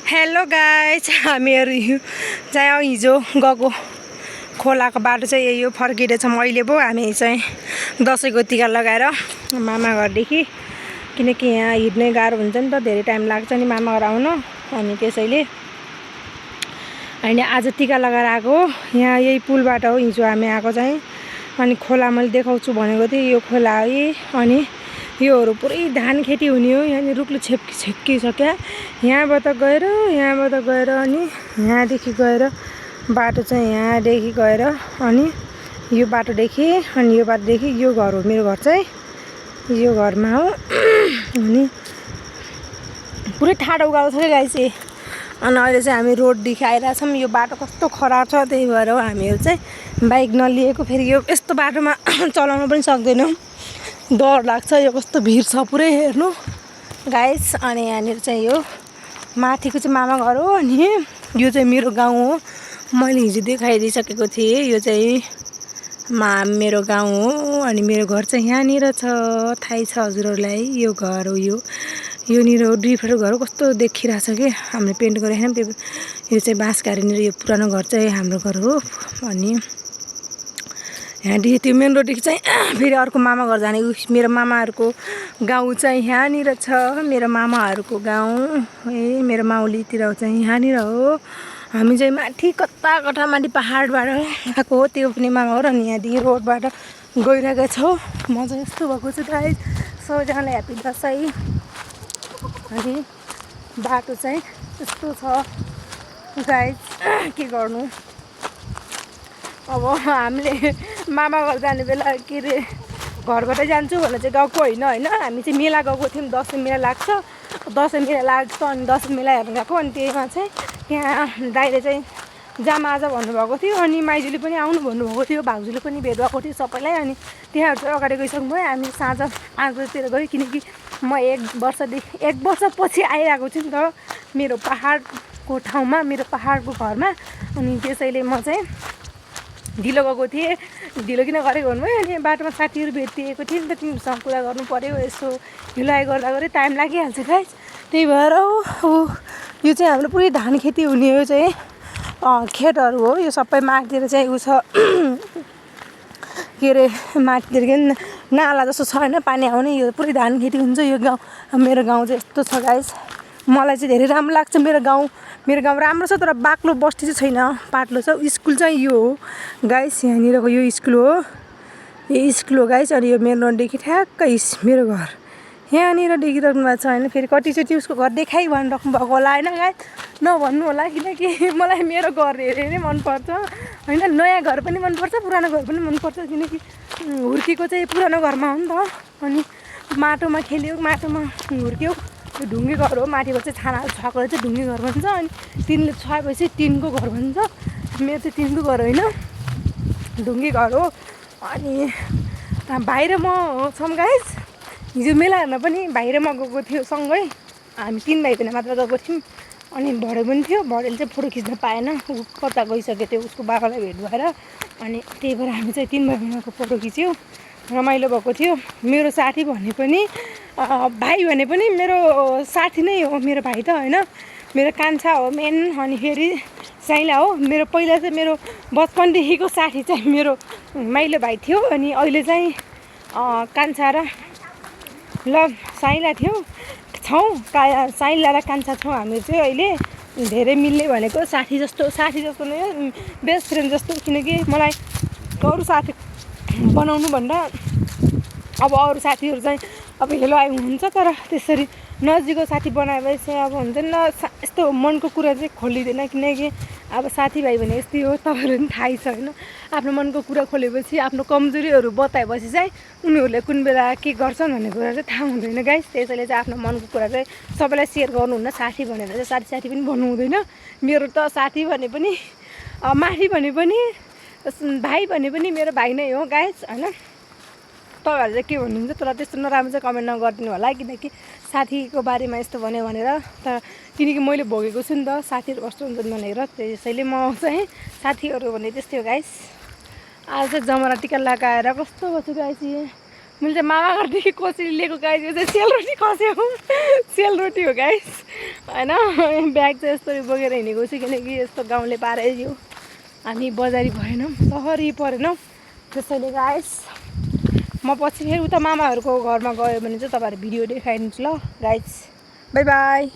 Hello guys, हामीहरू चाहिँ हिजो गएको खोलाको बाटो चाहिँ यही हो, फर्किरहेछौँ अहिले पो। हामी चाहिँ दसैँको टिका लगाएर मामा घरदेखि, किनकि यहाँ हिँड्नै गाह्रो हुन्छ नि त, धेरै टाइम लाग्छ नि मामा घर आउनु। अनि त्यसैले होइन आज टिका लगाएर आएको हो। यहाँ यही पुलबाट हो हिजो हामी आएको चाहिँ। अनि खोला मैले देखाउँछु भनेको थिएँ, यो खोला है। अनि योहरू पुरै धान खेती हुने हो। यहाँनिर रुखले छेक्किसक्यो। यहाँबाट गएर अनि यहाँदेखि गएर बाटो चाहिँ यहाँदेखि गएर अनि यो बाटोदेखि अनि यो बाटोदेखि यो घर हो मेरो घर चाहिँ, यो घरमा हो। अनि पुरै ठाडो उकालो छ गाइस। अनि अहिले चाहिँ हामी रोडदेखि आइरहेछौँ। यो बाटो कस्तो खराब छ, त्यही भएर हो हामीहरू चाहिँ बाइक नलिएको। फेरि यो यस्तो बाटोमा चलाउनु पनि सक्दैनौँ, डर लाग्छ। यो कस्तो भिड छ पुरै हेर्नु गाइस। अनि यहाँनिर चाहिँ यो माथिको चाहिँ मामा घर हो। अनि यो चाहिँ मेरो गाउँ हो, मैले हिजो देखाइदिइसकेको थिएँ। यो चाहिँ मेरो गाउँ हो। अनि मेरो घर चाहिँ यहाँनिर छ, थाहै छ हजुरहरूलाई। यो घर हो, योनिर हो, डिफ्रेन्ट घर हो। कस्तो देखिरहेछ कि हामीले पेन्ट गरेको थियौँ। यो चाहिँ बाँसघारीनिर यो पुरानो घर चाहिँ हाम्रो घर हो। अनि यहाँदेखि त्यो मेन रोडदेखि चाहिँ फेरि अर्को मामा घर जाने। मेरो मामाहरूको गाउँ चाहिँ यहाँनिर छ, मेरो मामाहरूको गाउँ है। मेरो माउलीतिर चाहिँ यहाँनिर हो। हामी चाहिँ माथि कता माथि पहाडबाट आएको हो, त्यो पनि मामा हो। अनि यहाँदेखि रोडबाट गइरहेको छौँ। म चाहिँ यस्तो भएको छु गाइस। सबैजनालाई ह्याप्पी दसैँ। अनि बाटो चाहिँ यस्तो छ गाइस, के गर्नु। अब हामीले मामा घर जाने बेला के अरे घरबाटै जान्छु भने चाहिँ गएको होइन। हामी चाहिँ मेला गएको थियौँ, दसैँ मेला लाग्छ, दसैँ मेला लाग्छ। अनि दसैँ मेला हेर्नु गएको। अनि त्यहीमा चाहिँ त्यहाँ दाइले चाहिँ जामा आज भन्नुभएको थियो। अनि माइजूले पनि आउनु भन्नुभएको थियो, भाउजूले पनि भेट भएको थियो सबैलाई। अनि त्यहाँहरू चाहिँ अगाडि गइसक्नुभयो। हामी साँझ 5 बजीतिर गयो, किनकि म 1 वर्षपछि आइरहेको छु नि त मेरो पहाडको ठाउँमा, मेरो पहाडको घरमा। अनि त्यसैले म चाहिँ ढिलो गएको थिएँ। ढिलो किन गरेको भन्नुभयो, अनि बाटोमा साथीहरू भेटिएको थियो नि त, तिमीहरूसँग कुरा गर्नु पऱ्यो। यसो ढिलाइ गर्दा टाइम लागिहाल्छ गाइस। त्यही भएर यो चाहिँ हाम्रो पुरै धान खेती हुने हो चाहिँ खेतहरू हो। यो सबै माथितिर चाहिँ उ छ के अरे माथितिर नाला जस्तो छ होइन, पानी आउने। यो पुरै धान खेती हुन्छ यो गाउँ। मेरो गाउँ चाहिँ यस्तो छ गाइस। मलाई चाहिँ धेरै राम्रो लाग्छ मेरो गाउँ राम्रो छ, तर बाक्लो बस्ती चाहिँ छैन, पातलो छ। स्कुल चाहिँ यो हो गाइस, यहाँनिरको यो स्कुल हो, यो स्कुल हो गाइस। अनि यो मेन रोडदेखि ठ्याक्कै मेरो घर यहाँनिर देखिराख्नु भएको छ होइन। फेरि कतिचोटि उसको घर देखाइ भनिराख्नु भएको होला होइन गाइस, नभन्नु होला, किनकि मलाई मेरो घर धेरै नै मनपर्छ होइन। नयाँ घर पनि मनपर्छ, पुरानो घर पनि मनपर्छ, किनकि हुर्केको चाहिँ पुरानो घरमा हो नि त। अनि माटोमा खेल्यो, माटोमा हुर्क्यो। यो ढुङ्गे घर हो, माथिबाट चाहिँ छाना छाएको चाहिँ ढुङ्गे घर भन्छ। अनि टिनले छाएपछि टिनको घर भन्छ। मेरो चाहिँ टिनको घर होइन, ढुङ्गे घर हो। अनि भाइ र म छौँ गाइस। हिजो मेला हेर्न पनि भाइ र म गएको थियो सँगै। हामी 3 भाइ बहिनी मात्र गएको थियौँ। अनि भरे पनि थियो, भरेले चाहिँ फोटो खिच्न पाएन, ऊ कता गइसकेको थियो उसको बाबालाई भेट भएर। अनि त्यही भएर हामी चाहिँ 3 भाइ बहिनीको फोटो खिच्यौँ, रमाइलो भएको थियो। मेरो साथी भने पनि भाइ भने पनि मेरो साथी नै हो मेरो भाइ त होइन, मेरो कान्छा हो मेन। अनि फेरि साइला हो मेरो, पहिला चाहिँ मेरो बचपनदेखिको साथी चाहिँ मेरो माइलो भाइ थियो। अनि अहिले चाहिँ कान्छा र साइला छौँ, साइला र कान्छा छौँ हामी चाहिँ अहिले। धेरै मिल्ने भनेको साथी जस्तो नै, बेस्ट फ्रेन्ड जस्तो। किनकि मलाई अरू साथी बनाउनु भन्दा अब अरू साथीहरू चाहिँ अब हेलो आइ हुन्छ, तर त्यसरी नजिकको साथी बनाएपछि चाहिँ अब हुन्छ नि यस्तो मनको कुरा चाहिँ खोलिँदैन। किनकि अब साथीभाइ भने यस्तै हो, तपाईँहरू पनि थाहै छ होइन। आफ्नो मनको कुरा खोलेपछि, आफ्नो कमजोरीहरू बताएपछि चाहिँ उनीहरूले कुन बेला के गर्छन् भन्ने कुरा चाहिँ थाहा हुँदैन गाइस। त्यसैले चाहिँ आफ्नो मनको कुरा चाहिँ सबैलाई सेयर गर्नुहुन्न। साथी भनेर चाहिँ साथी पनि भन्नु हुँदैन। मेरो त साथी भने पनि माथि भने पनि भाइ भने पनि मेरो भाइ नै हो गाइस होइन। तपाईँहरू चाहिँ के भन्नुहुन्छ, तर त्यस्तो नराम्रो चाहिँ कमेन्ट नगरिदिनु होला, किनकि साथीको बारेमा यस्तो भन्यो भनेर। तर किनकि मैले भोगेको छु नि त साथीहरू कस्तो हुन्छन् भनेर, त्यसैले म चाहिँ साथीहरू भने त्यस्तै हो गाइस। आज चाहिँ जमरा टिका लगाएर कस्तो बस्छु गाइस। मैले चाहिँ मामा घरदेखि कसरी लिएको गाइस यो चाहिँ सेलरोटी खस्यो सेलरोटी हो गाइस होइन ब्याग चाहिँ यस्तो बोकेर हिँडेको छु किनकि यस्तो गाउँले पारै दियो हामी बजारी भएनौँ सहरी परेनौँ त्यसैले गाइस म पछि फेरि उता मामाहरूको घरमा गयो भने चाहिँ तपाईँहरू भिडियो देखाइदिन्छु ल गाइस बाई बाई